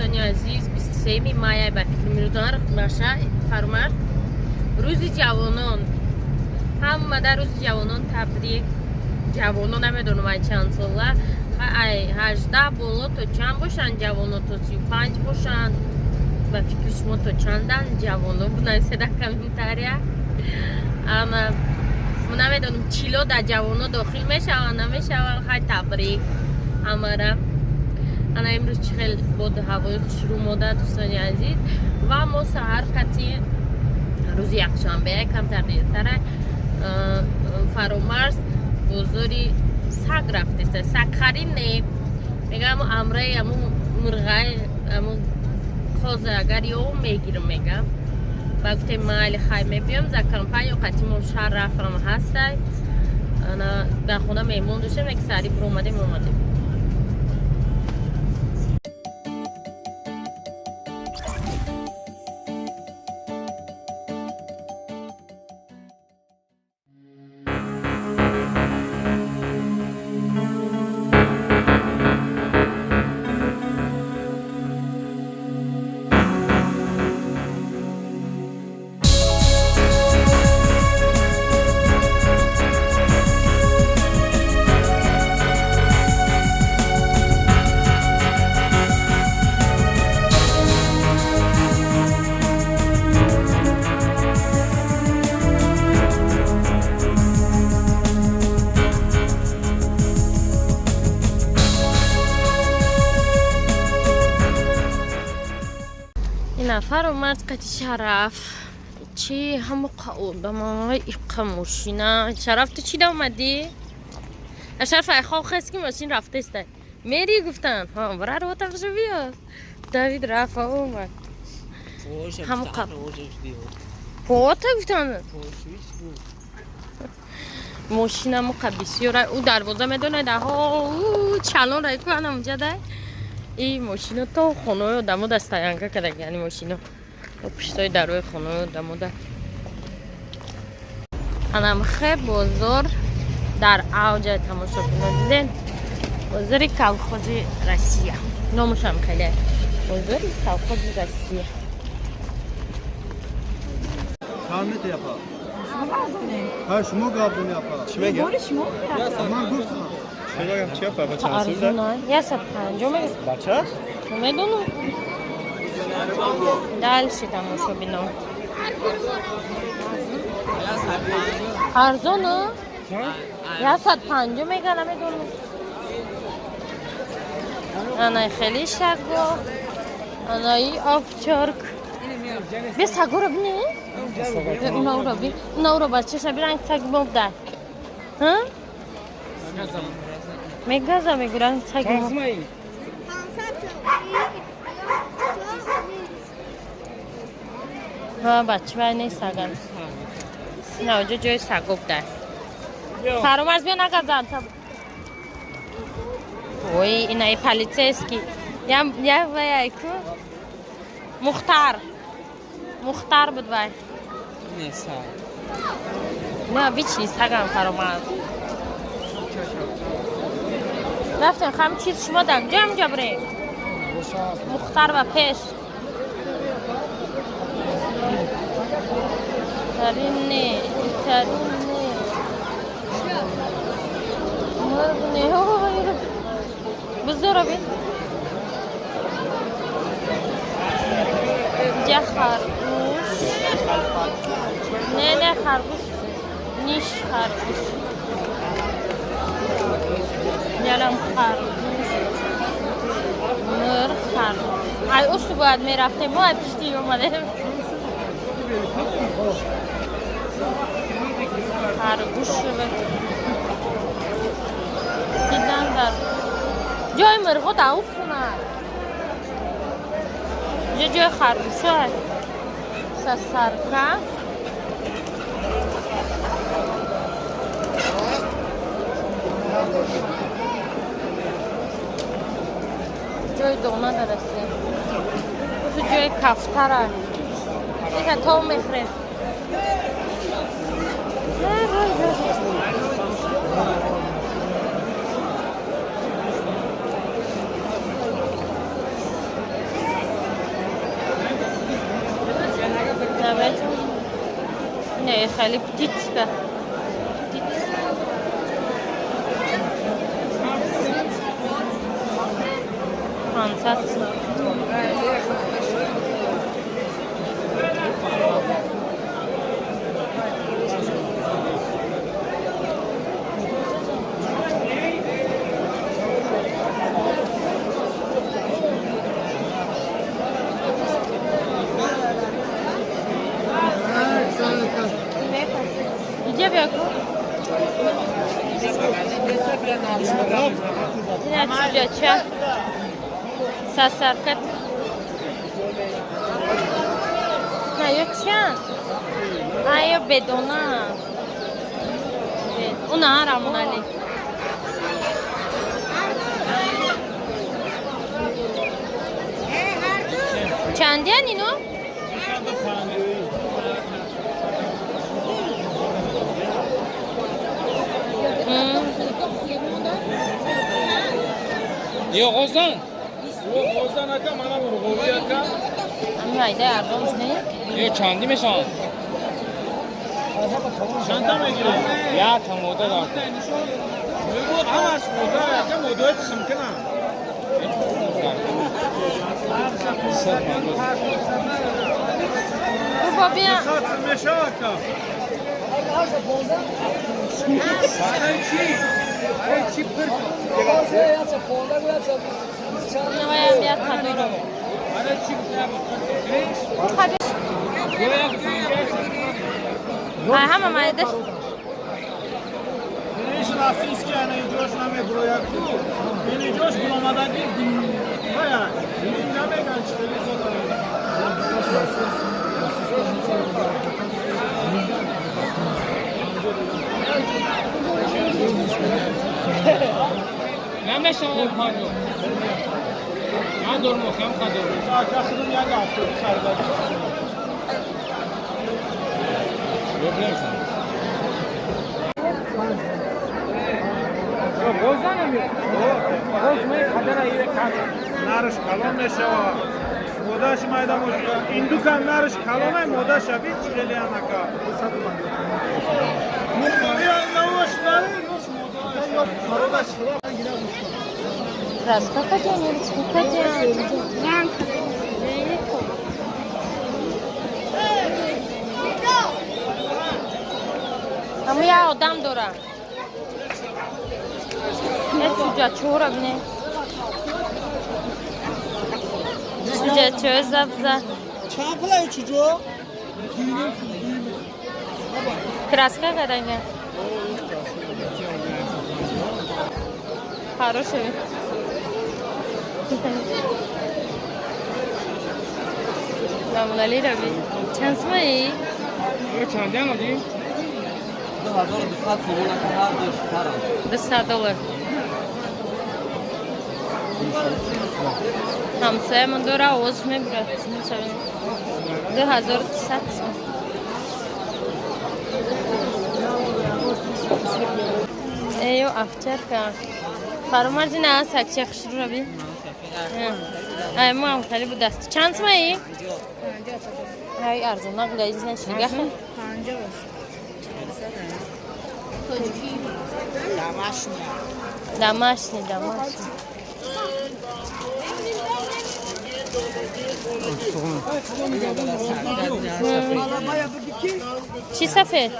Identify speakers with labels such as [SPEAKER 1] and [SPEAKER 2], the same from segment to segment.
[SPEAKER 1] Дӯстони азиз, 23 мая ба фикри мирӯзон баша фармард, рӯзи ҷавонон. Ҳамада рӯзи ҷавонон табрик. Ҷавонон намедонам ай чанд сола, ай 18 боло то чанд бошанд ҷавонон, то 35 бошанд. Ба фикри шумо то чандан ҷавонон? Бинависеда дар комментария. Ама намедонам, чило дар ҷавонон дохил мешаванд, намешаванд. Хай, табрик ҳамара. Ана имрӯз чӣ хел боду ҳавои хушрӯ мода, дӯстони азиз. Ва мо саҳар қати рӯзи якшанбе, камтар дертара, Фаромарз бозори саг рафтеста. Саг харид не, мегам, амраи аму мурғай, аму қоза агар ё мегирам, мегам. Ба гуфтем, майли, хай, мебиём за компанию. Қати мо Шарафам ҳастай. Ана дар хона меҳмон доштем, як сари биромадем, омадем. Ин нафар омад қати Шараф. Чи ҳамо одамай, иқа мошина. Шараф, ту чӣ да омадӣ? Шараф ай хоб хест, ки мошин рафтеста. Мери гуфтанд, бара рота биё. Давид рафт, омад. Ҳамо пота гуфтанд, мошина муқа бисёр. Ӯ дарвоза медонад, аҳо, чалон рай ку анамуҷа дай. И мошино то хонаи одамо да стоянка кардаг, яъне мошино то пуштои дарои хонаи одамо да. Анамхе бозор дар авҷа, тамошобино, диден, бозори колхози Россия номушам хеле, бозори колхози Россия.
[SPEAKER 2] Чанд метр япа? Ҳа, шумо гап зани, япа.
[SPEAKER 3] Чӣ мегӯям?
[SPEAKER 2] Ман гуфтам.
[SPEAKER 3] Чӣ мегӯям? Чӣ япа? Ба чанд сум?
[SPEAKER 1] Арзона, 150 мега.
[SPEAKER 3] Бачаш?
[SPEAKER 1] Медонам. Дальше, тамошобино, арзона, 150 мега, намедонам. Ана хеле саго, анаи овчарк. Бе, сагоро бине, унаро би, унаро бачаша биранг саг мобда мегаза, мегӯранд саг. Ҳа, бача, вай нест сагам. На, оҷо ҷои саго буда. Фаромарз, биё, нагазан. Ой, инаи полицейский. Я вай ку Мухтар, Мухтар буд вай. Не, обычный сагам. Фаромарз, рафтем. Хам чиз шумо дар ҷо ҳамҷа бирем. Мухтар ва пеш тарин не, тарин не, мурғ не. Бузуро бин. Инҷа харгӯш. Не, не, харгӯш ниш, харгӯш ярам, харгӯш, мурғ, харгӯш. Ай усту бояд мерафтем, мо ай пишти омадем. Харгӯш дидан дар ҷои мурғо дар ӯ хона. Инҷо ҷои харгӯшо, сасарка. Ҷои дона дарасем. Усу ҷои кафтара. Иса то мехӯрем. Вай, вай, вай. Хеле птичка. Птица. 500. Иҷа биё ку. Ина чуҷача. Сасаркат. На ё чанд? Ай ё бедона. Уна Рамонали. Чандиян ино?
[SPEAKER 4] Yok Ozan. Yok Ozan aka mana burg'ovi aka.
[SPEAKER 1] Ами айда арзон не?
[SPEAKER 4] Yo чанди мешаванд?
[SPEAKER 3] Чанда мегирем?
[SPEAKER 4] Я тамода дар.
[SPEAKER 3] Мегӯ ҳамаш мода ака модаи тухмкунам.
[SPEAKER 1] Бо бия.
[SPEAKER 3] Сад мешава ака.
[SPEAKER 1] Наваям я тадорам. Ай ҳама майдаш.
[SPEAKER 3] Иниш российский ана иҷош намебурояд ку. Ин иҷош буромадаги ҳая. Ин намеган чи хеле зода.
[SPEAKER 4] Намешавад панҷо. Надорм охам қадор.
[SPEAKER 3] Ака худум як ҳафтоди харида.
[SPEAKER 4] Проблем
[SPEAKER 3] Нарш калон мешава. Модаш майда мошка. Ин дукан нарш калонай модаша бит чи хеле анака.
[SPEAKER 1] Краска кадян, кадян. Ама я одам дора. Я чуҷачора бне. Чуҷачо забза.
[SPEAKER 2] Чанд пулай чуҷо?
[SPEAKER 1] Краска каданга. Хороший. Намунали раби. Чанд сумаи?
[SPEAKER 4] Чандиан оди?
[SPEAKER 5] 2200 сомон ака ҳар душ тарам.
[SPEAKER 1] 200 доллар. Ҳамсоямон дора овоз мебурад. 2200 сум. Эё овчарка. Фаромарзи на сакча хушру раби. Ай мо ҳам хеле будаст. Чанд сумаи? Ай арзон набуда изна шигаха. Домашний, домашний. Чӣ сафед?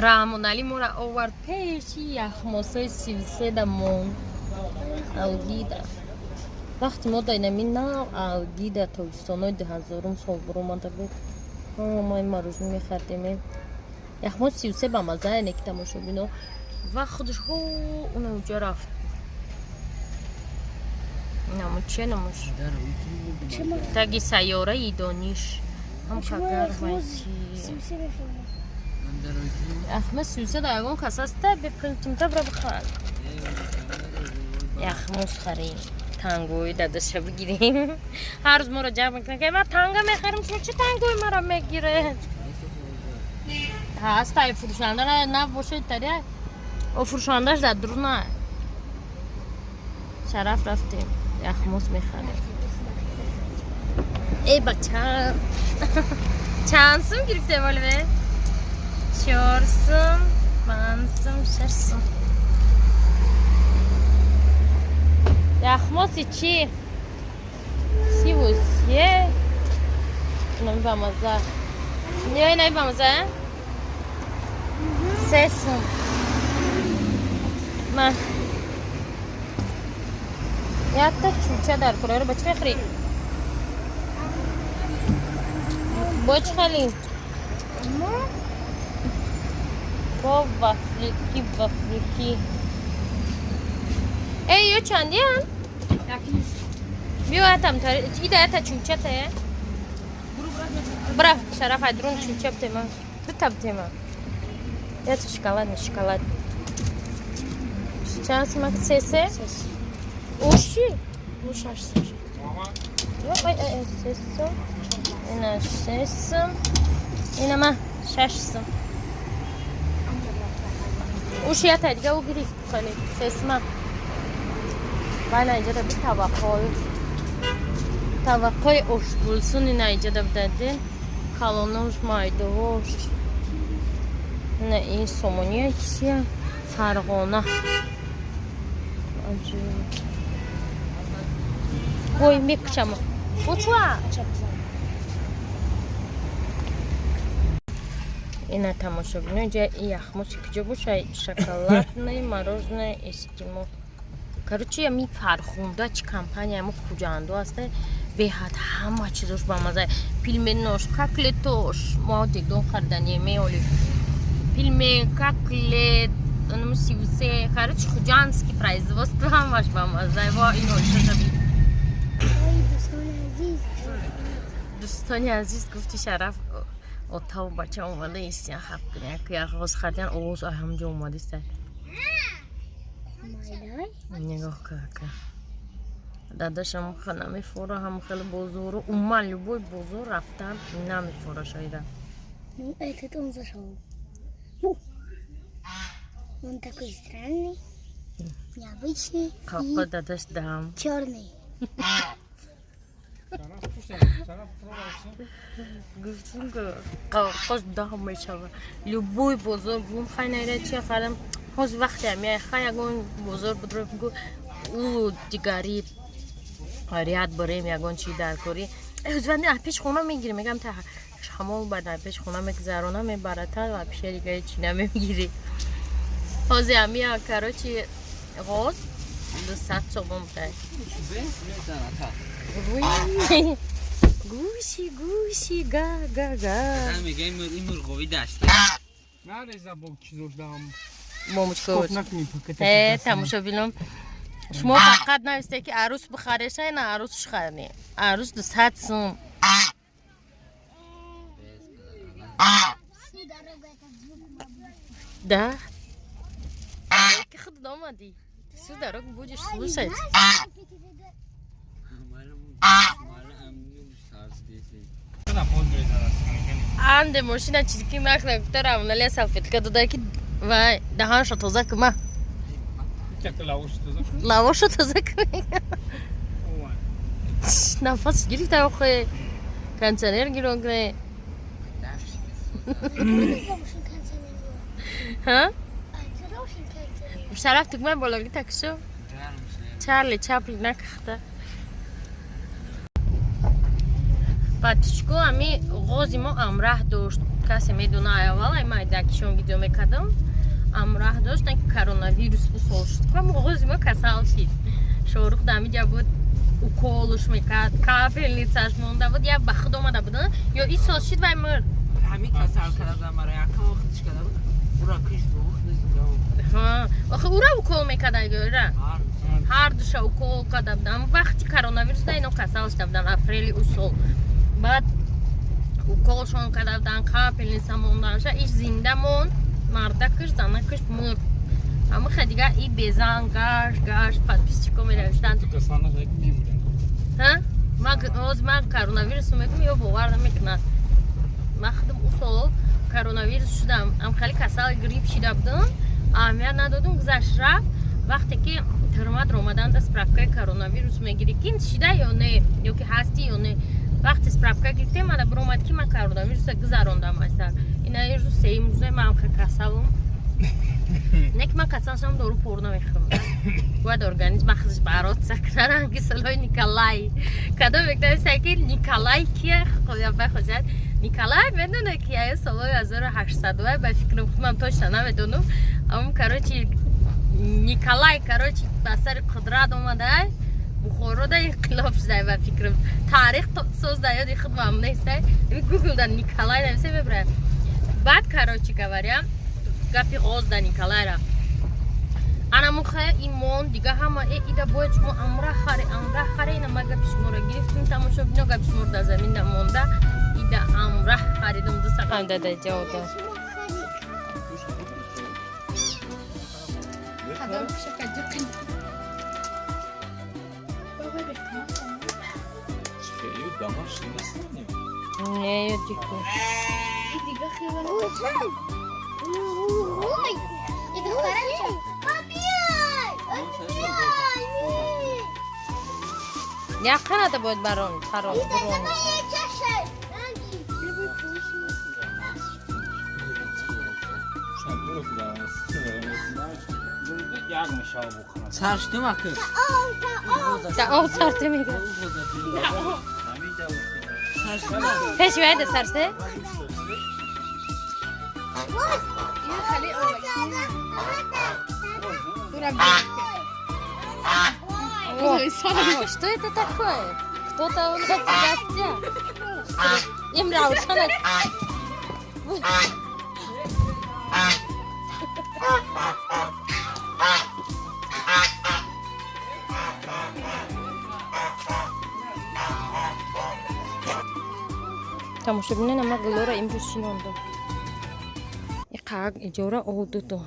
[SPEAKER 1] Раҳмонали моро овард пеши яхмосои 33 мон. Алгида. Вақти мо дар инами нав Алгида тобистонои 2000 сол буромада буд. Мо ин марожни мехардем. Яхмос 33 ба маза яне ки тамошобино. Ва худаш ҳо унаҷа рафт. Намуд че намуш? Таги сайёраи дониш. Ҳам кагармайчи. Яхмос 33 да ягон кас аста бепринтимта бра бихар. Яхмос харем. Тангои дадаша бигирем. Ҳар рӯз моро ҷамъ мекунад ки ман танга мехарам, шумо чӣ тангои маро мегиред? Ҳаст ай фурӯшанда набошад таря. О фурӯшандаш дар дуруна. Шараф рафтем. Яхмос мехарем. Эй, бача, чанд сум гирифтем оливе? 4 сум, 5 сум, 6 сум. Яхмоси чӣ? 33. Инами бамаза. Ё инаи бамаза? 3 сум. Ма. Якта чӯча дар кураро ба чӣ мехӯрӣ? Бо чӣ хали? Бо вафлики, вафлики. Эй, ё чандиян? Биё атам тари. Ида ята чӯча тае. Бра, Шараф айдрун чӯча бтема. Дута бтема. Ята шоколадный, шоколад. Чанд сумак сесе? Уши? Ой, ой, ой, 3 сум. Ина 6 сум. Ина ма 6 сум. Уши ята дига ӯ гирифт хали. 3 сума. Байна иҷода би таваққои. Таваққои ошгулсун ина иҷода будади. Калонош, майдош. Ина ин сомония чия? Фарғона. Аҷиб. Ой, мекушам. Учуа. Ина тамошобино, инҷа яхмоси куҷо боша? Шоколадное мороженое эскимо. Короче, ами Фархунда чи компания мо Хуҷандо аста, беҳад ҳама чизош бамаза. Пельменош, котлетош, мо дегдон харидани меоли. Пельмен, котлет, анам 33, короче, хуҷандский производство ҳамаш бамаза. Во ин ошаби.
[SPEAKER 6] Ой, дӯстони азиз.
[SPEAKER 1] Дӯстони азиз, гуфти Шараф, отаву бача омада истиян хаф кунем. Як ғоз харидян, овоз ҳамҷо омадиста.
[SPEAKER 6] Майдай.
[SPEAKER 1] Нигоҳ ка. Дадашам намефора ҳам хеле бозору, умуман любой бозор рафтан намефора шоида.
[SPEAKER 6] Ну, этот он зашел. Ну, он такой странный, необычный
[SPEAKER 1] Қапқа
[SPEAKER 6] и
[SPEAKER 1] дадаш дам.
[SPEAKER 6] черный.
[SPEAKER 1] Гуфтим ки қош дам мешава. Любой бозор бум хай найра чи харам. Ҳозир вақте ами хай ягон бозор будро гу ӯ дигари ряд барем ягон чи даркорӣ. Ҳозир пеш хона мегирем, мегам та шамол бад пеш хона мегзарона мебарата ва пеша дигари чи намегирӣ. Ҳозир ами короче ғоз 200 сомон будай. Гӯши гӯши га га га.
[SPEAKER 5] Мегӯям ин мурғови дашт.
[SPEAKER 4] Нареза бо чизош даҳам.
[SPEAKER 1] Момучко.
[SPEAKER 4] Накунӣ пакета.
[SPEAKER 1] Э, тамошобинон, шумо фақат нависте ки арӯс бихареша, ина арӯсш харне. Арӯс 200 сум.
[SPEAKER 6] Всю дорогу этот звук будет.
[SPEAKER 1] Да? Ки худ омадӣ. Всю дорогу будешь слушать.
[SPEAKER 6] Знаешь, купить это?
[SPEAKER 1] Анде мошина чизки махна гуфта равналия салфетка дода ки вай даҳаншо тоза кума. Лавошо тоза кума. Нафас гирифта охе. Кондиционер гирон кне.
[SPEAKER 6] Хороший кондиционер.
[SPEAKER 1] Ҳа?
[SPEAKER 6] А, хороший кондиционер.
[SPEAKER 1] Шараф тугмаи болагӣ такшо. Чарли Чаплин накахта. Батушко ами ғози мо амраҳ дошт. Касе медона аввал ай майдакишон видео мекардам. Амраҳ дошт, на ки коронавирус усол шуд. Кам ғози мо касал шид. Шорух дамиҷа буд, уколуш мекард, капельницаш монда буд, як ба худ омада буд. Ё исол шид вай мурд.
[SPEAKER 5] Ҳамин касал карда мара якам вақтиш карда буд. Ура киш бу зинда.
[SPEAKER 1] Ҳа, охи ура укол мекарда ра. Ҳар душа укол карда будам. Вақти коронавирус да ино касал шуда буданд апрели усол. Баъд уколшон карда буданд, капельница монданша, иш зинда монд, мардакаш, занакаш мурд. Ҳамаха дига и безан гашт гашт подписчико менавиштанд. Ҳа? Ҳозир ман коронавирусу мегӯм, ё бовар намекунад. Ман худам усол коронавирус шудам. Ам хеле касал грипп шида будам. Аҳамият надодум, гузашт рафт. Вақте ки терматр омадан да справкаи коронавирус мегирӣ, ки шида ё не, ё ки ҳастӣ ё не. Вақти справка гирифтем, мана биромад, ки ман коронавируса гузарондам. Айсар ина рӯзу сеюм рӯза ман ха касалум. Не ки ман касал шавам, дору пор намехӯрам. Бояд организм худаш бороться кунад. Ранги солҳои Николай кадом мектабиса, ки Николай кия хосият Николай медона, ки ая солҳои 1800, ба фикрам, худмам точно намедонам. Ам, короче, Николай, короче, ба сари қудрат омада, Бухорода инқилоб шуда, ба фикрам. Таърих соз да ёди худмам неста. Гуглда Николай нависа, мебурам. Баъд, короче говоря, гапи ғоз да Николайра ана муха имон дига ҳама э ида бояд шумо амра харе, амра харе. Ина ма гапи шуморо гирифтим, тамошобино, гапи шуморо дар замин намонда, ида амра харидум ду сақам дада ҷавоб дод.
[SPEAKER 7] Кадом пишака ҷиқин? Баба бехтам.
[SPEAKER 4] Ё домашний нестани?
[SPEAKER 1] Не, ё дико.
[SPEAKER 7] И дига хела.
[SPEAKER 6] Ой, это хорошо. Папиай! Папиай!
[SPEAKER 1] Яққаната бояд барон харон бурон.
[SPEAKER 6] Давай чаша. Ранги.
[SPEAKER 4] Шампуро куда?
[SPEAKER 3] Як мешава бухана.
[SPEAKER 5] Сар шудум ака.
[SPEAKER 1] Да об сарте мега.
[SPEAKER 5] Сар шудум.
[SPEAKER 1] Пеш вайда сарте.
[SPEAKER 7] Ин хали оваки. Дура.
[SPEAKER 1] О, что это такое? Кто-то у нас в гостях. Им Раушана. Тамошобинон, ама гулора имрӯз шинондум. Иқак иҷора олдуду.